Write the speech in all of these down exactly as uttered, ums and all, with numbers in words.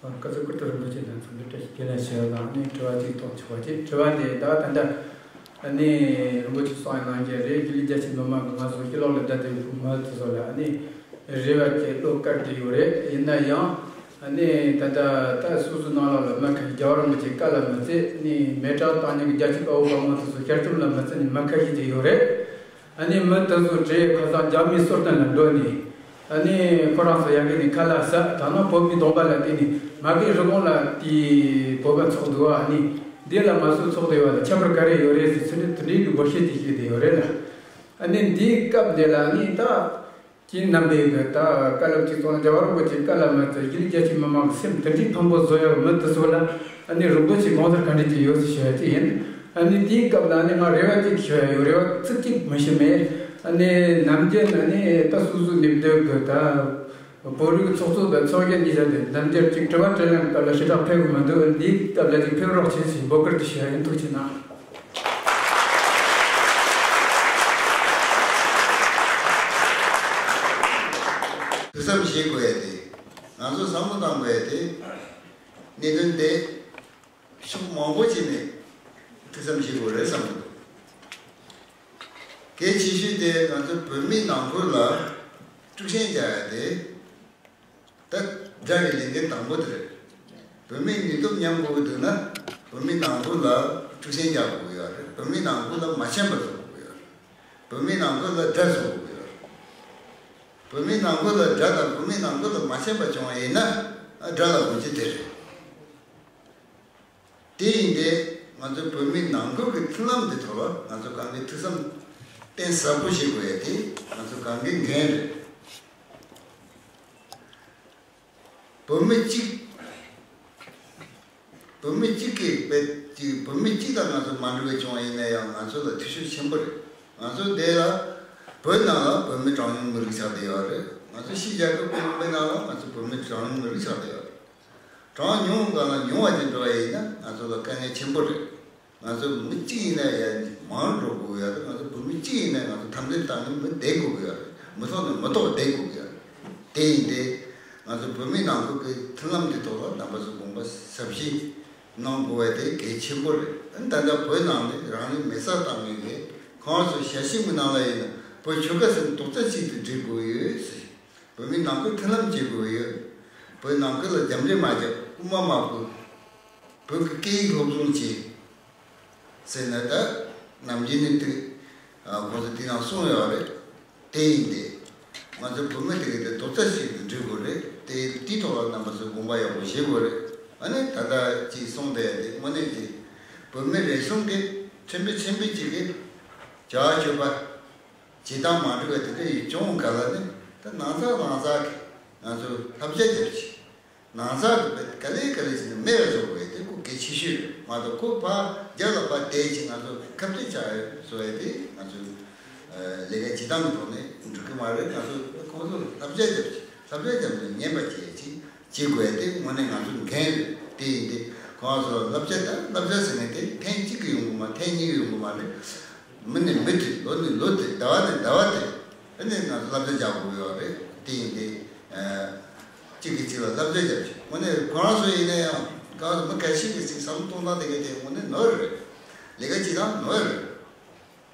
བཀའ་ཟུར་ཀུར་སྟོད་རིན་པོ་ཆེ་དང་འཚམས་འདྲི་བཀྲ་ཤིས་བདེ་ལེགས་ཞུ་ཡ་ལ་ནི་དྲི་བ་གཅིག་གཏོང་ཆོག་པ་ཅིག་དྲི་བ་དེ་ད་ད་ལྟ་ནི་རིན་པོ་ཆེ་གསུང་ཡ་གནང་རྒྱུ་རེད། རྒྱུན་ལས་རྒྱ་ཆེ་མི་མང་གི་ང་ཚོ་ཕྱི་ལོགས་ལ་བསྡད་དེ་མི་དེ་ཚོ་ལ་ནི་རེ་བ་ཅིག་བློ་དཀར་གྱི་ཡོད་རེད། ཡིན་ན་ཡང་ནི་ད་ལྟ་ད་སོ་སོ་ནང་ལོགས་ལ་མི་ཁ་ཤས་རྒྱལ་བ་རིན་པོ་ཆེ་བཀའ་ལ་མི་བརྩི་ནི་མེ་སྲེག་བཏང་མཁན་གྱི་རྒྱ་ཆེ་དཔའ་བོ་དཔའ་མོ་དེ་ཚོ་ཞལ་འཛོམས་ལ་མི་བརྩི་ནི་མི་ཁ་ཤས་ཅིག་ཡོད་རེད། ཨ་ནི་མི་དེ་ཚོ་བྲེལ་ཁ་སང་རྒྱ་མིའི་སྲོལ་གཏོད་ལ་འགྲོ་ནས། ཨ་ནི་ཁོ་རང་ཚོ་ཡ་གི་ནས་ཁ་ལག་ཟ་ད་ནང་བོད་མིའི་གདོང་པ་ལ་བལྟས་ནས་མ་གི་རི་ཀོན་ལ་དེའི་བོད་པ་ཚོགས་འདུག་ཨ་ནི་འདི་ལ་མ་སོ་ཚོགས་བསྡད་པ་ལ་ཁྱད་པར་ག་རེ་ཡོད་རེད་ཟེར་ཚུལ་འདི་དེ་འདྲའི་གི་འབོད་སྐད་དེ་བཤད་བསྡད་ཡོད་རེད་ལ། ཨ་ནི་འདིའི་སྐབས་འདི་ལ་ཨ་ནི་ད། ཁྱེད་རྣམ་པས་གི་ད་བཀའ་སློབ་ཅིག་གཏོང་རྒྱལ་བ་རིན་པོ་ཆེ་བཀའ་ལ་མ་བརྩི་རྒྱུན་རྒྱ་ཆེ་མི་མང་གི་སེམས་དེ་འདྲའི་ཕངས་པོ་བཟོ་ཡག་མི་དེ་ཚོ་ལ་ཨ་ནི་རིན་པོ་ཆེ་དགོངས་ཚུལ་ག་འདྲ་ཅིག་ཡོད་ཟེར་ཞུ་ཡ་དེ་ཡིན། ཨ་ནི་དེའི་སྐབས་ལ་ཨ་ནི་ང་རེ་བ་ཅིག་ཞུ་ཡ་ཡོད། རེ་བ་ཚིག་གཅིག་མི་ཞུ་མེད། ཨ་ནི་ནམ་རྒྱུན་ཨ་ནི་ད་སོ་སོ་ནས་སྡོད་གི་ད་བོད་རིགས་ཚོགས་གཙོ་དང་ཚོགས་གཞོན་གཉིས་ཆ་དེ་ནམ་རྒྱུན་ཅིག་དྲི་བ་དྲིས་ལན་སྐབས་ལ་ཞེ་དྲག་ཕེབས་གི་མི་འདུག་འདིའི་སྐབས་ལ་ཅིག་ཕེབས་རོགས་བྱེད་ཟེར་འབོད་སྐུལ་དེ་ཞུ་ཡ་ཡིན། ཐུགས་རྗེ་གནང་། ཐུགས་བསམ་བཞེས་དགོས་ཡ་དེ། ང་ཚོ་བསམ་བློ་བཏང་དགོས་ཡ་དེ། གནད་དོན་དེ་ཕྱོགས་མང་པོ་ཅིག་ནས་ཐུགས་བསམ་བཞེས་དགོས་རེད་བསམ་གི་འདུག་གལ་ཆེ་ཤོས་དེ་ང་ཚོ་བོད་མིའི་ནང་ཁུལ་ལ་དཀྲུག་ཤིང་རྒྱག་ཡ་དེ། ད་དགྲ་གི་ལས་འགན་དང་པོ་དེ་རེད། བོད་མིའི་ནུས་སྟོབས་ཉམས་དགོས་ཀྱི་འདུག་ན། བོད་མིའི་ནང་ཁུལ་ལ་དཀྲུག་ཤིང་རྒྱག་དགོས་ཀྱི་ཡོད་རེད། བོད་མིའི་ནང་ཁུལ་ལ་མ་ཕྱིན་པ་བཟོ་དགོས་ཀྱི་ཡོད་རེད། བོད་མིའི་ནང་ཁུལ་ལ་དགྲ་བཟོ་དགོས་ཀྱི་ཡོད་རེད། བོད་མིའི་ནང་ཁུལ་ལ་དགྲ་དང་བོད་མིའི་ནང་ཁུལ་ལ་མ་ཕྱིན་པ་བྱུང་བ་ཡིན་ན། དགྲ་ལ་གུས་བརྩི་དེ་རེད། དེ་ཡིན་ཏེ། ང་ཚོ་བོད་མི་ནང་ཁུལ་གྱི་མཐུན་ལམ་འདི་ཐོག་ལ་ང་ཚོ་གང་གི་ཐུགས་བསམ་གཏིང་ཟབ་པོ་བཞེས་དགོས་ཡ་དེ་ང་ཚོ་གང་གི་འགན་རེད། བོད་མི་གཅིག་བོད་མི་གཅིག་གིས་བེད་ཀྱི་བོད་མི་གཅིག་དང་ང་ཚོ་མ་འགྲིག་པ་བྱུང་བ་ཡིན་ན་ཡང་ང་ཚོ་ལ་འཐུས་ཤོར་ཆེན་པོ་རེད། ང་ཚོ་འདི་ལ་བོད་ནང་ལ་བོད་མི་གྲངས་ཉུང་མི་རིགས་ཆགས་བསྡད་ཡོད་རེད། ང་ཚོ་ཕྱི་རྒྱལ་ཁབ་གོང་མའི་ནང་ལ་ང་ཚོ་བོད་མི་གྲངས་ཉུང་མི་རིགས་ཆགས་བསྡད་ཡོད་རེད། གྲངས་ཉུང་སྒང་ལ་ཉུང་བ་ཅིག་འགྲོ་བ་ཡིན་ན་ང་ཚོ་ལ་དཀའ་ངལ་ཆེན་པོ་རེད། ང་ཚོ་མི་གཅིག་ཡིན་ན་ཡང་མང་འགྲོ་དགོས་ཡ་རེད། ང་ཚོ་བོད་མི་གཅིག་ཡིན་ན་ང་ཚོ་འཐབ་འཛིང་བཏང་ནས་མི་བསྡད་དགོས་ཀྱི་ཡ་རེད། མི་ཐོག་ནས་མི་ཐོག་བསྡད་དགོས་ཀྱི་ཡ་རེད། དེ་ཡིན་ཏེ། ང་ཚོ་བོད་མི་ནང་ཁུལ་གྱི་མཐུན་ལམ་འདི་ཐོག་ལ་རྣམ་པ་ཚོ་དགོངས་པ་ཟབ་བཞེས་གནང་དགོས་པ་དེ་གལ་ཆེན་པོ་རེད། ད་ལྟ་བོད་ནང་ནས་རང་ལུས་མེ་སྲེག་བཏང་མཁན་གྱི་ཁོང་ཚོ་ཞལ་ཆེམས་ཀྱི་ནང་ལ་ཡིན་ན་བོད་ཆོལ་ཁ་གསུམ་རྡོག་རྩ་གཅིག་ཏུ་སྒྲིལ་དགོས་ཡོད་ཟེར། བོད་མི་ནང་ཁུལ་མཐུན་ལམ་བྱེད་དགོས་ཡོད། བོད་ནང་ཁུལ་ལ་རྒྱབ་འདྲེ་མ་རྒྱབ། རྐུ་མ་མ་རྐུ། བོད་ཀྱི་སྐད་ཡིག་སློབ་སྦྱོང་བྱེད། ཟེར་ནས་ད་ནམ་རྒྱུན་ནས་དེ་ཁོང་ཚོ་དེ་ནང་གསུངས་ཡོད་རེད། དེ་ཡིན་ཏེ། ང་ཚོ་བོད་མི་དེ་ག་དེ་རྡོག་རྩ་གཅིག་ཏུ་སྒྲིལ་དགོས་རེད། དེ་དེའི་ཐོག་ལ་རྣམ་པ་ཚོས་དགོངས་པ་ཡག་པོ་བཞེས་དགོས་རེད། ཨ་ནི་ད་ལྟ་ཅིག་གསུངས་བསྡད་དེ་དངོས་གནས་ཀྱི་བོད་མི་རེ་ཟུང་གིས་ཕྲན་བུ་ཕྲན་བུ་ཅིག་གིས་བྱ་བ་སྤྱོད་པ། བྱེད་སྟངས་མ་འགྲིག་པ་དེ་འདྲ་ཡོད་བྱུང་ག་ལ་ནི་ད་ནང་ཚགས་ནང་ཚགས་ཀྱི་ང་ཚོ་བསླབ་བྱ་རྒྱབ་ཅིག་ནང་ཚགས་ཀྱི་བེད་ག་ལེ་ག་ལེ་བྱས་ནས་མེད་པ་བཟོ་དགོས་དེ་ཁོ་གལ་ཆེ་ཤོས་རེད་མ་གཏོགས་ཁོ་ཕར་རྒྱབ་ལ་ཕར་བསྡད་ཅིག་ང་ཚོ་ཁ་གཏད་བྱ་བཟོ་ཡ་དེ་ང་ཚོ་ལས་ཀ་བྱེད་སྟངས་ཀྱི་ཐོག་ནས་འགྲིག་གི་མ་རེད། ང་ཚོ་ཁོང་ཚོ་ལ་བསླབ་བྱ་རྒྱབ་ཅིག་བསླབ་བྱ་རྒྱབ་ནས་ཉན་པ་བྱེད་ཅིག་བྱེད་དགོས་ཡ་དེ་དངོས་གནས་ང་ཚོ་འགན་རེད། དེ་ཡིན་ཏེ་ཁོང་ཚོ་ལ་བསླབ་བྱ་དང་བསླབ་བྱ་ཟེར་མཁན་དེ་ཐེངས་གཅིག་གི་ཡོང་གི་མ་ཐེངས་གཉིས་གི་ཡོང་གི་མ་རེད། མི་ནས་མི་དེ་ལོ་ནས་ལོ་དེ་ཟླ་བ་ནས་ཟླ་བ་དེ་ཨ་ནི་ང་ཚོ་བསླབ་བྱ་རྒྱག་དགོས་ཡོད་རེད། དེ་ཡིན་ཏེ་གཅིག་གིས་གཅིག་ལ་བསླབ་བྱ་རྒྱབ་ཅིག་དངོས་གནས་ཁོ་རང་ཚོ་ཡིན་ན་ཡང་གང་ལ་མི་འགའ་ཞིག་གིས་ཅིག་བསམ་བློ་གཏོང་སྟངས་དེ་ག་དེ་དངོས་གནས་ནོར་རེད། ལས་ཀ་བྱེད་སྟངས་ནོར་རེད།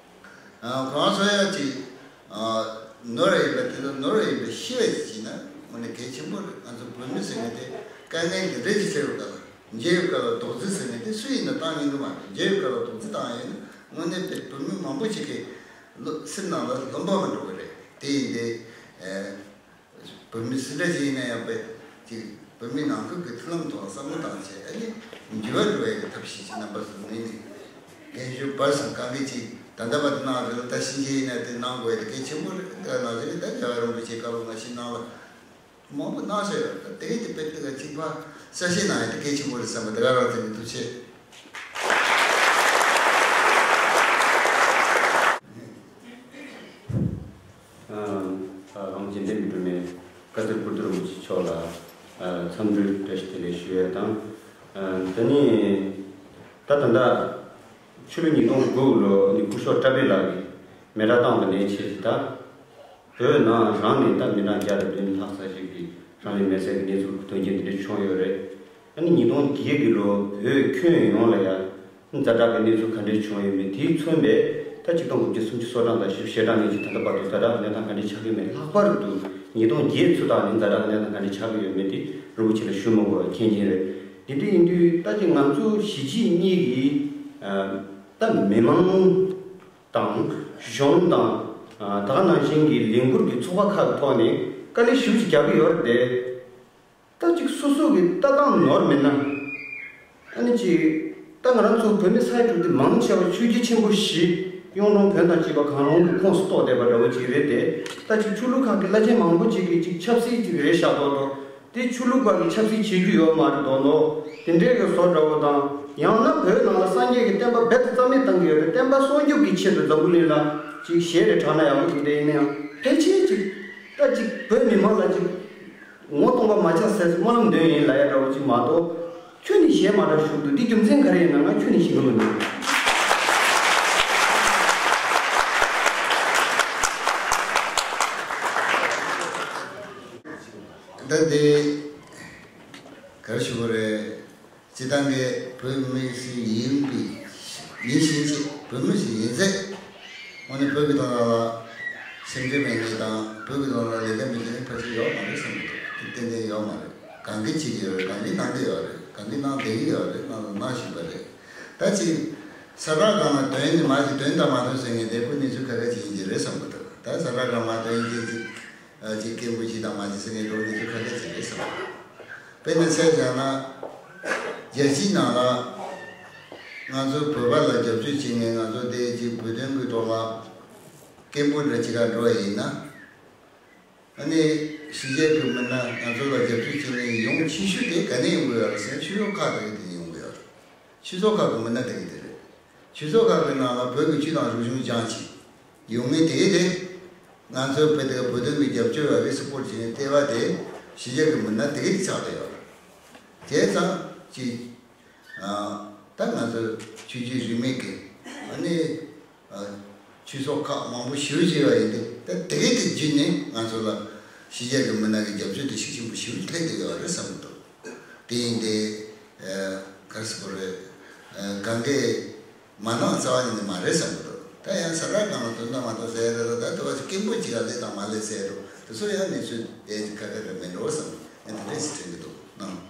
ཁོང་ཚོ་ཡང་ཅིག་ནོར་ཡིན་པ་དེ་ལ་ནོར་ཡིན་པ་ཤེས་པ་ཅིག་བྱས་ན་དངོས་གནས་གལ་ཆེན་པོ་རེད། ང་ཚོ་བོད་མི་ཟེར་མཁན་དེ་དཀའ་ངལ་འདི་འདྲ་ཅིག་འཕྲད་ཡོད་སྐབས་ལ་མཇལ་ཡོད་སྐབས་ལ་རྡོག་རྫིས་ཟེར་མཁན་དེ་སུ་ཡིན་ན་བཏང་ཡོང་གི་མ་རེད། མཇལ་ཡོད་སྐབས་ལ་རྡོག་རྫིས་བཏང་ཡོང་ན་དངོས་གནས་དེ་བོད་མི་མང་པོ་ཅིག་གི་བློ་སེམས་ནང་ལ་ལུང་པ་མ་འགྲོ་གི་རེད། དེ་ཡིན་དེ། བོད་མི་སུ་འདྲ་ཞིག་ཡིན་ན་ཡང་པས་ཅིག་བོད་མི་ནང་ཁུལ་གྱི་མཐུན་ལམ་ཐོག་བསམ་བློ་བཏང་བྱས་ཨ་ནི་འགྱུར་བ་འགྲོ་ཡ་གི་ཐབས་ཤེས་ཅིག་རྣམ་པ་ཚོ་ངོས་ནས་རྒན་གཞོན་བར་གསུམ་གང་གི་ཅིག་ད་ལྟ་བར་དུ་གནང་རེད་ལ་ད་ཕྱིན་ཆད་ཡིན་ན་དེ་གནང་དགོས་ཡ་དེ་གལ་ཆེན་པོ་རེད། ད་ང་ཚོ་གི་ད་རྒྱལ་བ་རིན་པོ་ཆེ་བཀའ་སློབ་ནང་བཞིན་གནང་ལ་མང་པོ་གནང་བཞག་ཡོད། ད་དེ་གི་དེ་དཔེ་དེ་ག་ཅིག་ཕར་གསལ་བཤད་གནང་ཡ་དེ་གལ་ཆེན་པོ་རེད་བསམ་པ་དེ་ག་རང་དེ་ནི་ཐུགས་ཆེ། རང་རྒྱལ་ལྡན་མི་སྒྲོལ་མའི་བཀའ་ཟུར་ཀུར་སྟོད་རིན་པོ་ཆེ་མཆོག་ལ་འཚམས་འདྲི་བཀྲ་ཤིས་བདེ་ལེགས་ཞུ་ཡས་དང་། དེ་ནས་ད་ད་ལྟ་ཕྱི་ལོ་ཉིས་སྟོང་དགུ་ལོ་ནི་སྐུ་ཞབས་བཀྲ་བྷེ་ལགས་ཀྱིས་མེ་སྲེག་བཏང་བ་ནས་བྱས་ཏེ་ད་བོད་ནང་རང་ནས་ད་མི་གྲངས་བརྒྱ་དང་བདུན་ལྷག་ཙམ་ཞིག་གིས་རང་ལུས་མེར་སྲེག་གི་གནས་ཚུལ་དོན་རྐྱེན་འདི་འདྲ་བྱུང་ཡོད་རེད། ཨ་ནི་ཉིས་སྟོང་བརྒྱད་ཀྱི་ལོ་བོད་ཁྱོན་ཡོངས་ལ་ཡང་ཛ་དྲག་གི་གནས་ཚུལ་ག་འདྲས་བྱུང་ཡོད་མེད། དེས་མཚོན་པའི་ད་ཆིག་སྟོང་དགུ་བརྒྱ་སུམ་ཅུ་སོ་གྲངས་དང་བཞི་བཅུ་ཞེ་གྲངས་ནས་ཀྱི་ད་ལྟ་བར་དུ་ཛ་དྲག་གི་གནས་སྟངས་ག་འདྲས་ཆགས་ཀྱི་ཡོད་མེད། ལྷག་པར་དུ་ཉིས་སྟོང་བརྒྱད་ཚུད་ད་ནས་ཛ་དྲག་གི་གནས་སྟངས་ག་འདྲས་ཆགས་ཀྱི་ཡོད་མེད་དེ་རིན་པོ་ཆེ་ལ་ཞུ་མི་དགོས་པའི་མཁྱེན་མཁྱེན་རེད། དེ་འདྲ་ཡིན་དུས་ད་ཅིག་ང་ཚོ་གཞིས་བྱེས་གཉིས་ཀྱི་ད་མི་མང་དང་གཞུང་དང་། ད་ག་ནང་བཞིན་གྱི་ལས་འགུལ་གྱི་ཚོགས་པ་ཁག་གི་ཐོག་ནས་དཀའ་ལས་ཞེ་པོ་ཅིག་རྒྱག་གི་ཡོད་རེད་དེ། ད་ཅིག་སོ་སོ་གི་ལྟ་སྟངས་ནོར་མེད་ན། ཨ་ནི་ཅིག་ད་ང་རང་ཚོ་བོད་མི་ས་ཡ་དྲུག་དེ་མང་ཆེ་བ་ཆོས་བརྒྱུད་ཆེན་པོ་བཞི། གཡུང་དྲུང་བོན་དང་བཅས་པ་གང་རུང་གི་ཁོངས་སུ་གཏོགས་བསྡད་པ་འདྲ་བོ་ཅིག་རེད་དེ། ད་ཅིག་ཆོས་ལུགས་ཁག་གི་བླ་ཆེན་མང་པོ་ཅིག་གིས་ཅིག་ཆབ་སྲིད་ཅིག་རེད་ཤག་མདོག་མདོག་དེ་ཆོས་ལུགས་པ་གིས་ཆབ་སྲིད་བྱེད་རྒྱུ་ཡོད་མ་རེད་མདོག་མདོག་དེ་འདྲའི་གི་བཟོ་འདྲ་བོ་དང་། ཡང་ན་བོད་ནང་ལ་སངས་རྒྱས་ཀྱི་བསྟན་པ་རྦད་དེ་རྩ་མེད་བཏང་གི་ཡོད་རེད། བསྟན་པ་སྲུང་སྐྱོབ་ཀྱི་ཆེད་དུ་འཛམ་བུ་གླིང་ལ་ཅིག་ཞལ་རེ་དྲངས་ན་ཡག་པོ་འདུག་དེ་ཡིན་ན་ཡང་ཕལ་ཆེར་ཅིག་ད་ཅིག་བོད་མི་མང་ལ་ཅིག་ངོ་གདོང་པ་མ་ཆགས་ཟེར་སྨོན་ལམ་འདོན་ཡིན་ལབ་ཡ་འདྲ་བོ་ཅིག་མ་གཏོགས། ཁྱོན་ནས་ཞལ་མ་བཞུགས་འདུག་འདི་རྒྱུ་མཚན་ག་རེ་ཡིན་ན་ང་ཁྱོན་ནས་ཤེས་ཀྱི་མི་འདུག་ད་དེ་ག་རེ་ཞུ་དགོས་རེད། སྤྱིར་བཏང་གི་བོད་མི་ཞིག་ཡིན་པའི་ཡིན་ཕྱིན་ཆད། བོད་མི་ཞིག་ཡིན་ཚེ། དངོས་གནས་བོད་ཀྱི་དོན་དག་ལ་སེམས་ཁྲལ་མེད་མཁན་དང་། བོད་ཀྱི་དོན་དག་ལ་ལས་ཀ་མེད་མཁན་ཕལ་ཆེར་ཡོད་མ་རེད་བསམ་གྱི་འདུག་དེ་ཏན་ཏན་ཡོད་མ་རེད། གང་གིས་བྱེད་ཀྱི་ཡོད་རེད། གང་གིས་གནང་གི་ཡོད་རེད། གང་གིས་གནང་བསྡད་ཀྱི་ཡོད་རེད། གནང་དང་གནང་བཞིན་པ་རེད། ད་ཅིག་ས་བཀྲ་སྒང་ལ་དོན་ནི་མ་ཅིག་དོན་དང་མ་མཐུན་ཟེར་མཁན་དེ་ཁོ་གནས་ཚུལ་ཁ་ཁ་ཅིག་ཡིན་གྱི་རེད་བསམ་གྱི་འདུག་ད་ས་བཀྲ་སྒང་མ་དོན་ཡིན་གྱི་ཅིག་ཨ་ཅིག་སྐད་འབོད་ཅིག་དང་མ་ཅིག་ཟེར་མཁན་འགྲོ་གནས་ཚུལ་ཁ་ཁ་ཅིག་རེད་བསམ་གྱི་འདུག་དཔེར་ན་ཆ་བཞག་ན། རྒྱལ་སྤྱིའི་ནང་ལ་ང་ཚོ་བོད་པ་ལ་རྒྱབ་སྐྱོར་བྱེད་མཁན། ང་ཚོ་དེ་ཅིག་བོད་དོན་གྱི་ཐོག་ལ་སྐད་འབོད་འདྲ་ཅིག་ག་འགྲོ་བ་ཡིན་ན། ཨ་ནི་ཕྱི་རྒྱལ་གྱི་མི་སྣ་ང་ཚོ་ལ་རྒྱབ་སྐྱོར་བྱེད་མཁན་ཡོང་ཆེ་ཤོས་དེ་ག་ནས་ཡོང་གི་ཡོད་རེད་ཟེར་ན། ཆོས་ཚོགས་ཁག་དེ་ག་ནས་ཡོང་གི་ཡོད་རེད། ཆོས་ཚོགས་ཁག་གི་མི་སྣ་དེ་ག་དེ་རེད། ཆོས་ཚོགས་ཁག་གི་ནང་ལ་བོད་ཀྱི་ཆོས་དང་རིག་གཞུང་སྦྱང་བྱས་ཡོང་མཁན་དེ་ག་དེ། ང་ཚོའི་བོད་དེ་བོད་དོན་གྱི་རྒྱབ་སྐྱོར་བ་རེད། སི་པོར་བྱེད་མཁན་ལྟེ་བ་དེ་ཕྱི་རྒྱལ་གྱི་མི་སྣ་དེ་ག་དེ་ཆགས་བསྡད་ཡོད་རེད། བྱས་ཙང་ཅིག་ཨ། ད་ང་ཚོ་ཆོས་བརྒྱུད་རིས་མེད་ཀྱི་ཨ་ནི་ཨ་ཆོས་ཚོགས་ཁག་མང་པོ་ཞེ་པོ་ཅིག་ཡོད་པ་ཡིན་དུས། ད་དེ་གའི་དེ་བརྒྱུད་ནས་ང་ཚོ་ལ་ཕྱི་རྒྱལ་གྱི་མི་སྣ་གི་རྒྱབ་སྐྱོར་དེ་ཤུགས་ཆེན་པོ་ཞེ་པོ་ཅིག་ཐེབས་བསྡད་ཡོད་རེད་བསམ་གྱི་འདུག་དེ་ཡིན་དུས་ཨ་ག་རེ་ཟེར་དགོས་རེད། ཨ་གང་གས་མ་གནང་རྩ་བ་ཉིད་ནས་མ་རེད་བསམ་གྱི་འདུག་ད་ཡང་ས་བཀྲ་སྒང་ལ་དོན་དང་མ་དོན་ཟེར་ཡ་རེད། ད་ལྟ་བ་ཅིག་སྐད་འབོད་ཅིག་ལ་སླེབས་དང་མ་སླེབས་ཟེར་ཡ་འདུག་དེ་ཚོ་ཡང་གནས་ཚུལ་དེ་ཁ་ཁ་རེད་མིན་འགྲོ་བསམ། ཡང་དེ་འདྲས་ཞིག་དྲན་གྱི་འདུག་ཨང་།